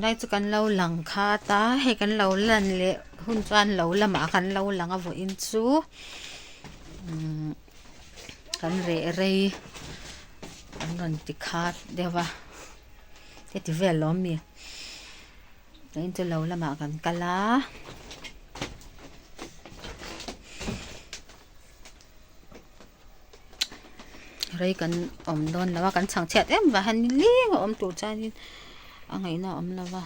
Tunlai chu kan lo lang khat a hei kan lo lan leh hun chuan lo lamah kan lo lang a vawiin chu umm kan reh rei an rawn ti khat deuh a heti vel lawm mi vawiin chu lo lamah kan kal a. Rei kan awm dawn lo a kan chhang chhiat em vah hian nileng a awm tur chuanin a ngaihna a awm lo va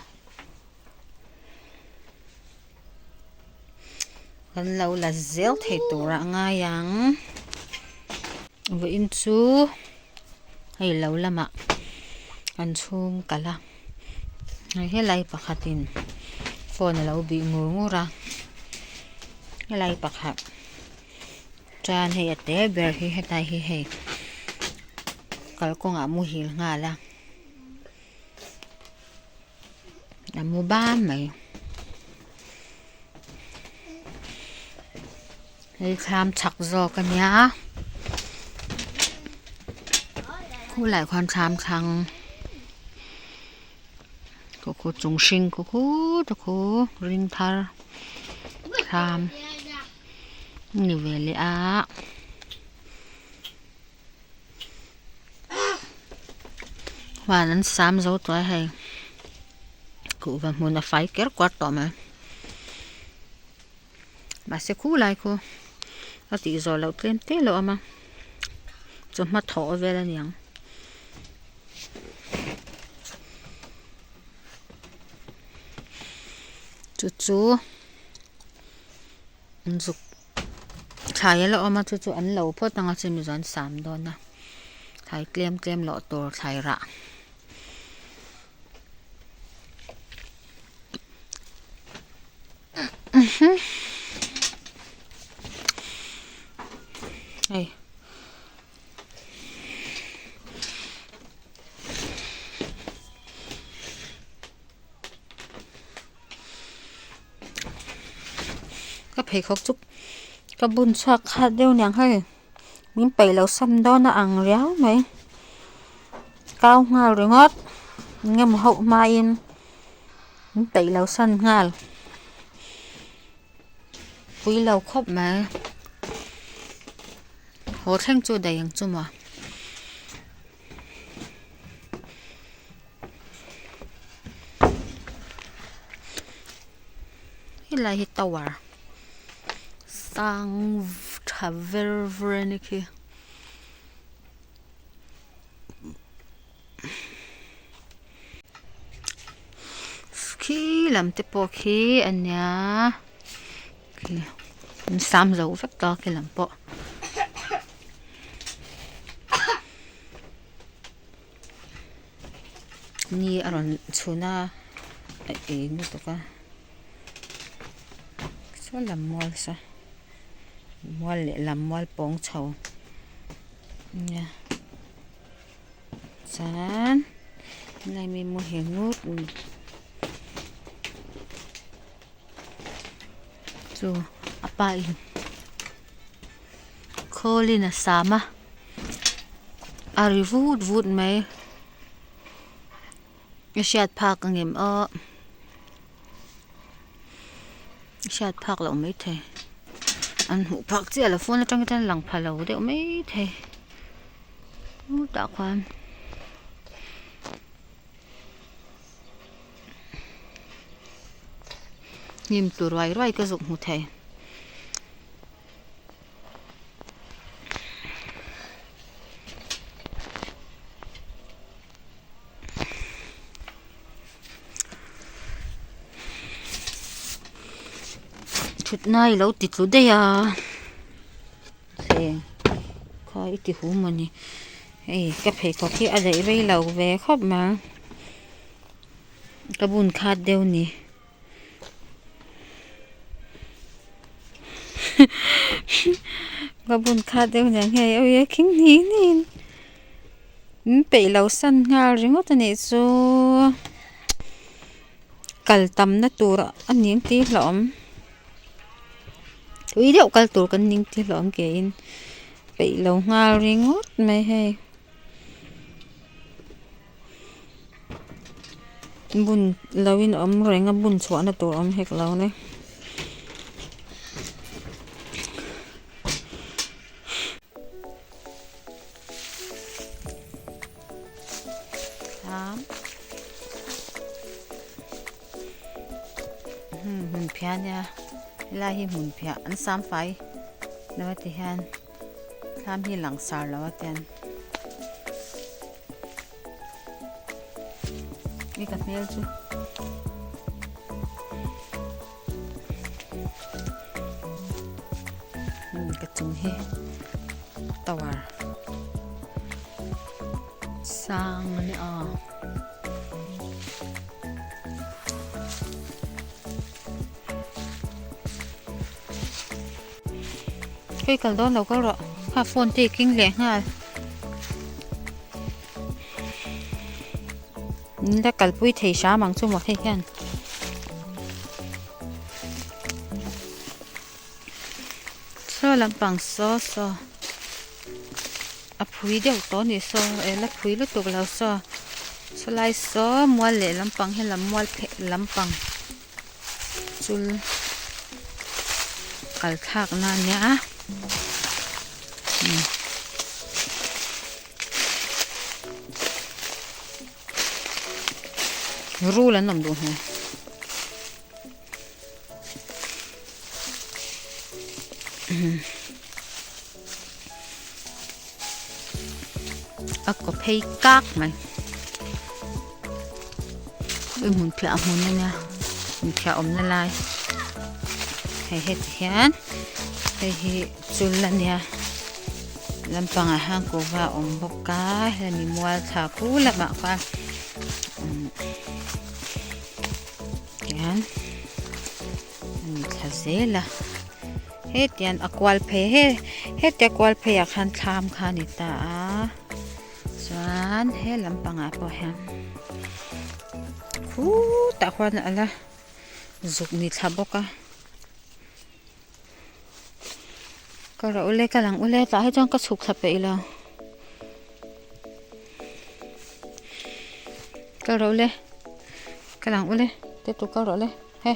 kan lo la zel thei tur a ngai ang vawiin chu hei lo lamah an chhung kalh a hei helai pakhatin phone a lo bih ngur ngur a helai pakhat. Chuan hei a te ber hi hetlai hi hei kalkawngah a muhil nghal a a mu bam mai hei thlam chhak zawk a nia khulaiah khuan thlam thlang khu khu chung hring khu khu te khu ring thar thlam. Ni ve leh a huan an sam zo tawh a hei kuhva hmun a fai ker kuar tawh mai mahse khu lai khu a tih zawh loh tlem te lo awm a chawhma thawh vel a niang. Chu chu. Zuk thlai a la awm a chu chu an lo phawt ang a chumi chu an sam dawn a thlai tlem tlem loh tur thlai rah. Hei. Ka pheikhawk chu ka bun chhuak khat deuh aniang hei min peih loh sam dawn a ang riau mai kau nghal ringawt eng emaw hauh hmain min peih loh san nghal pui lo khawp mai haw thleng chu daih ang chu maw. Helai hi tower sang tha ver ver a ni khi khi lam te pawh khi a nia khi an sam zo vek ta khi lam pawh. Ni a rawn chhun a a eng lutuk a saw lam mual saw mual leh lam mual pawng chho nia chuan helai mi muhil ngut chu a pa in khawl in a sam a a ri vut vut mai a hriat phak ang em aw a hriat phak loh maithei an hmuh phak chiah lo phone atang hian a lang pha lo deuh maithei tah khuan. Hnim tlu ruai ruai ka zuk hmu thei. Thutna i lo ti tlu daih a heng kha i ti hum a ni hei ka pheikhawk hi a daih rei lo ve khawp mai. Ka bun khat deuh ni ka bun khat deuh nen hei ui a khing hnih hnih in min peih lo san nghal ringawt a nih chu kal tam na tur a ning tih hlauhawm tui deuh kal tur kan ning tih hlauhawm ke in peih lo nghal ringawt mai hei. Bun loin a awm reng a bun chhuahna tur a awm hek lo le. Hmun phiah a nia helai hi hmun phiah an sam fai lo a ti hian thlam hi langsar lo a tian i ka hmel chu. Ka chung hi tower sang a ni a. Hei kal dawn lo kal rawh kha phone te i keng leh nghal in la kalpui thei hram ang chu maw hei hian. Saw lampang saw saw a phui deuh tawh a nih saw eh la phui lutuk lo saw sawlai saw mual leh lampang he lam mual pheh lampang chul kal thlak na a nia rul an awm duh hmel. A kaw phei kak mai hei hmun phiah hmun a nia hmun phiah awmna lai hei heti hian hei hi chul a nia lampangah hian kuhva a awm bawk a hemi mual thla khu lamah khan Tihian a ni thla zel a hetiang a kual phei he hetia kual phei ah khan thlam kha a ni ta a chuan he lampangah pawh hian khutah khuan a la zuk ni thla bawk a ka rawh ule ka lang ule tah hi chuan ka chhuk thla peih lo ka rawh ule. Ka lang ule te tur kal rawh le he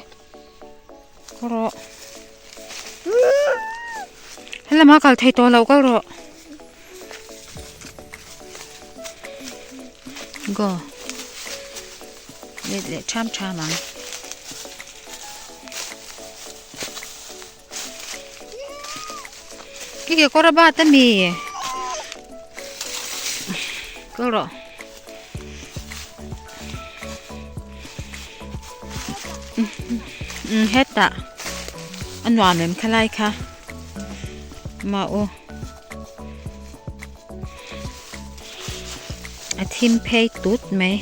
kal rawh helama kal thei tawh lo kal rawh go let leh tham tham ang. Ki ke kawr a bat a mi kal rawh umm hetah a nuam em khalai kha mah u a thim phei tut mai.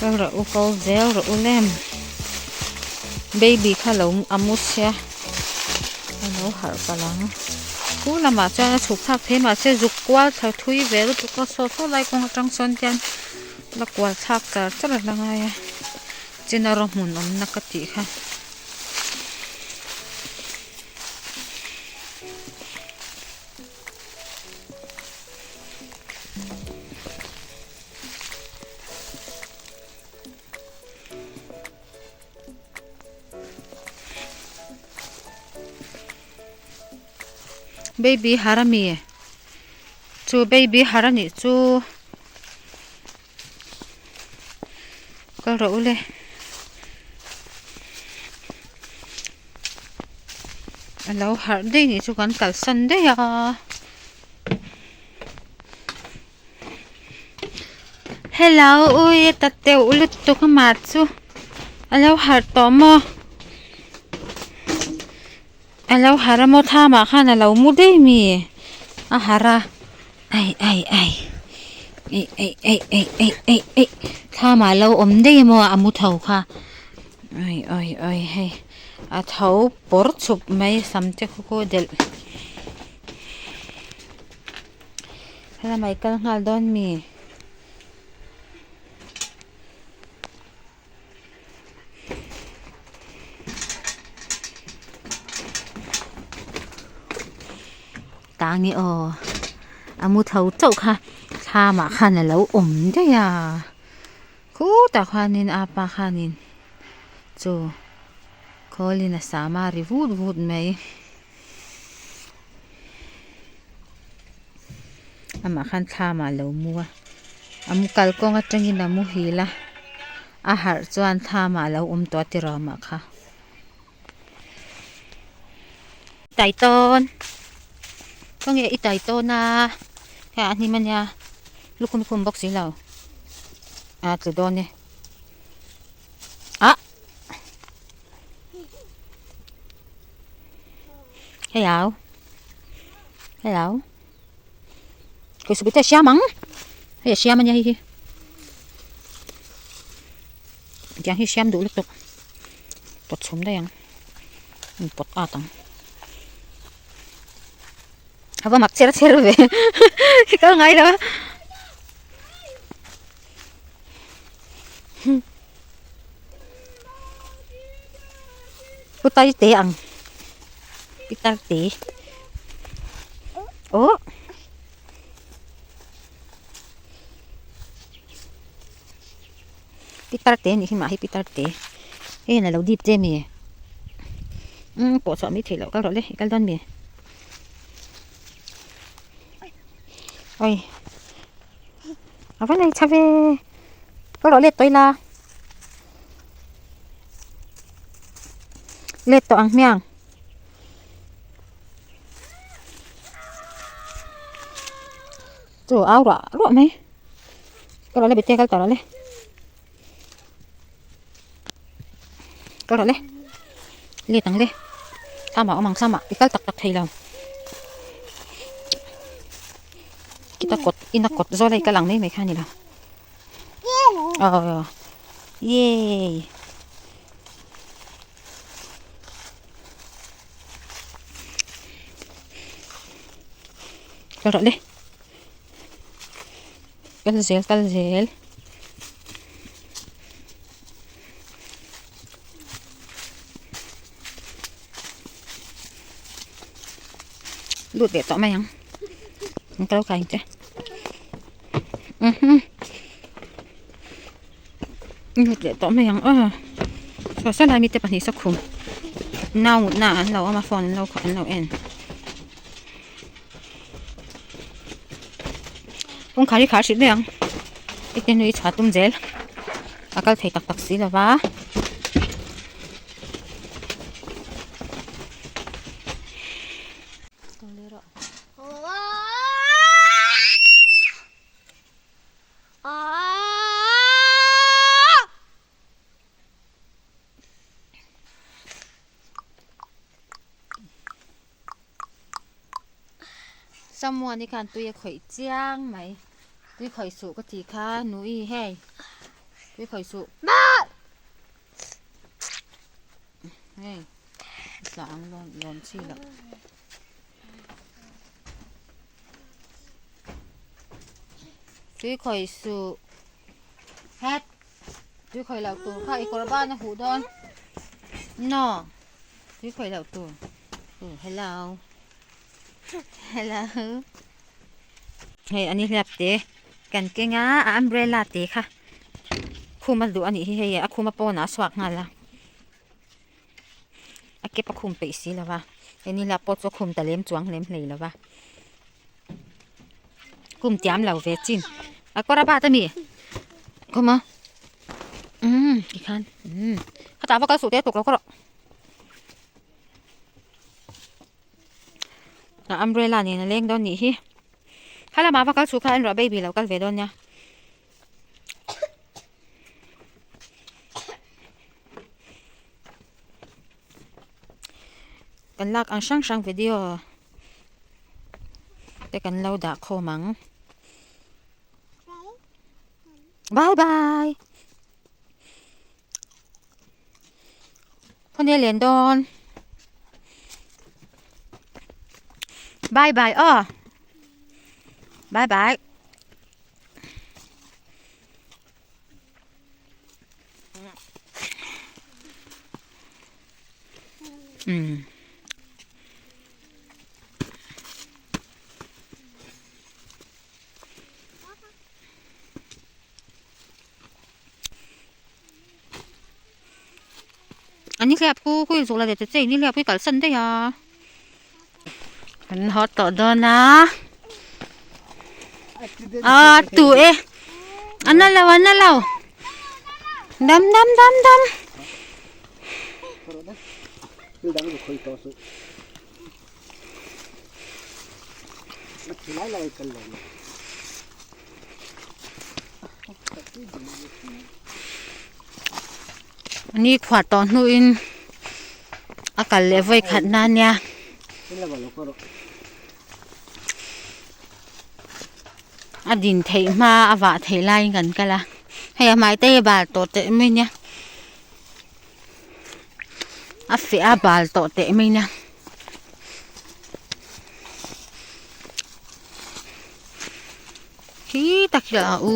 Kal rawh u kal zel rawh u lem baby kha lo a mu sia a lo harh palh ang chu lamah chuan a chhuk thlak thei mahse zuk kual thla thui ve lutuk a saw saw lai kawng atang sawn hian la kual thlak char char a la ngai a china rawng hmun awmna ka tih kha. Baby har ami chu baby har anih chu kal rawh ule. A lo harh daih nih chu kan kalsan daih a hello ui a ta teuh lutuk amah chu a lo harh tawh maw a lo harh a maw thamah khan a lo mu daih mi a harh a ai ai ai ei ei ei ei ei ei ei thlamah a lo awm daih a maw a mu tho kha. Oi oi oi hei a tho pawr chhup mai sam te khu khu delh helamah i kal nghal dawn mi. Sangi aw a mu tho chauh kha thlamah khan a lo awm daih a khutah khanin apa khanin chu khawlin a sam a ri vut vut mai amah khan thlamah a lo mu a a mu kalkawng atangin a muhil a a harh chuan thlamah a lo awm tawh a tiraw amah kha. Taitawn khawnge i taitawn a hei a hnim ania lukhum khum bawk si lo a tlu dawn e ah hello hello kawisubi te a siam ang hei a siam ania hei hi tiang hi siam duh lutuk pawt chhum daih ang in pawt at ang a va mak cher cher ve i kal ngai lo a putar te ang pitar te oh. Pitar te anih hi mah hi pitar te hei hian alo dip che mi umm pawh chhuah mai theih loh kal rawh le i kal dawn mi oi a va nei tha ve kal rawh let tawh ila let tawh ang hmiang. Chu au ruah ruah mai kal rawh le bete kal tawh rawh le kal rawh le let ang le thlamah awm ang thlamah i kal tak tak thei lo kita kawt ina kawt zawl a i kal ang mai mai kha a ni lo aw yay. Kal rawh le kal zel kal zel lut leh tawh mai ang an kal kai ang che lut leh tawh mai ang aw saw saw lai mite pahnih sakhum nau mutna ah an lo awm a phone an lo khawih an lo en. Kawngkhar hi khar hrih mai ang heti hnu hi chhuah tum zel a kal thei tak tak si lo va. Samuani khan tui a khawih chiang mai tui khawih suh ka tih kha nui hei tui khawih suh hei tla ang lawn lawn chi loh. Tui khawih suh het tui khawih loh tur kha i kawr ban a huh dawn no tui khawih loh tur hello hello hei ani hliap te kan keng a a umbrella te kha khum a duh a nih hi hei a khum a pawnah a chhuak nghal a. A kep a khum peih si lo va hei ni hlap pawh chu a khum ta lem chuang lem hlei lo va kum tiam lo ve chin a kawr a bat a mi khawm a umm tikhan umm khatah va kal suh teh tuk lo kawr rawh a umbrella nen a leng dawn nih hi kha lamah va kal suh kha en rawh baby lo kal ve dawn nia. Kan lak ang hrang hrang video te kan lo dah khawm ang bye bye khawnge len dawn bye bye aw bye bye. Nihliap khu khawi zuk la ve ta che nihliap hi kalsan daih a. Kan haw tawh dawn a. A tu e. A na lo a na lo. Dam dam dam dam. Ni khuah tawh hnuin a kal leh vawi khat na nia. A din theih hma a vah theih laiin kan kal a hei a hmai te hi a bal tawh teh mai nia a feh a bal tawh teh mai nia. Khi tak hi a u.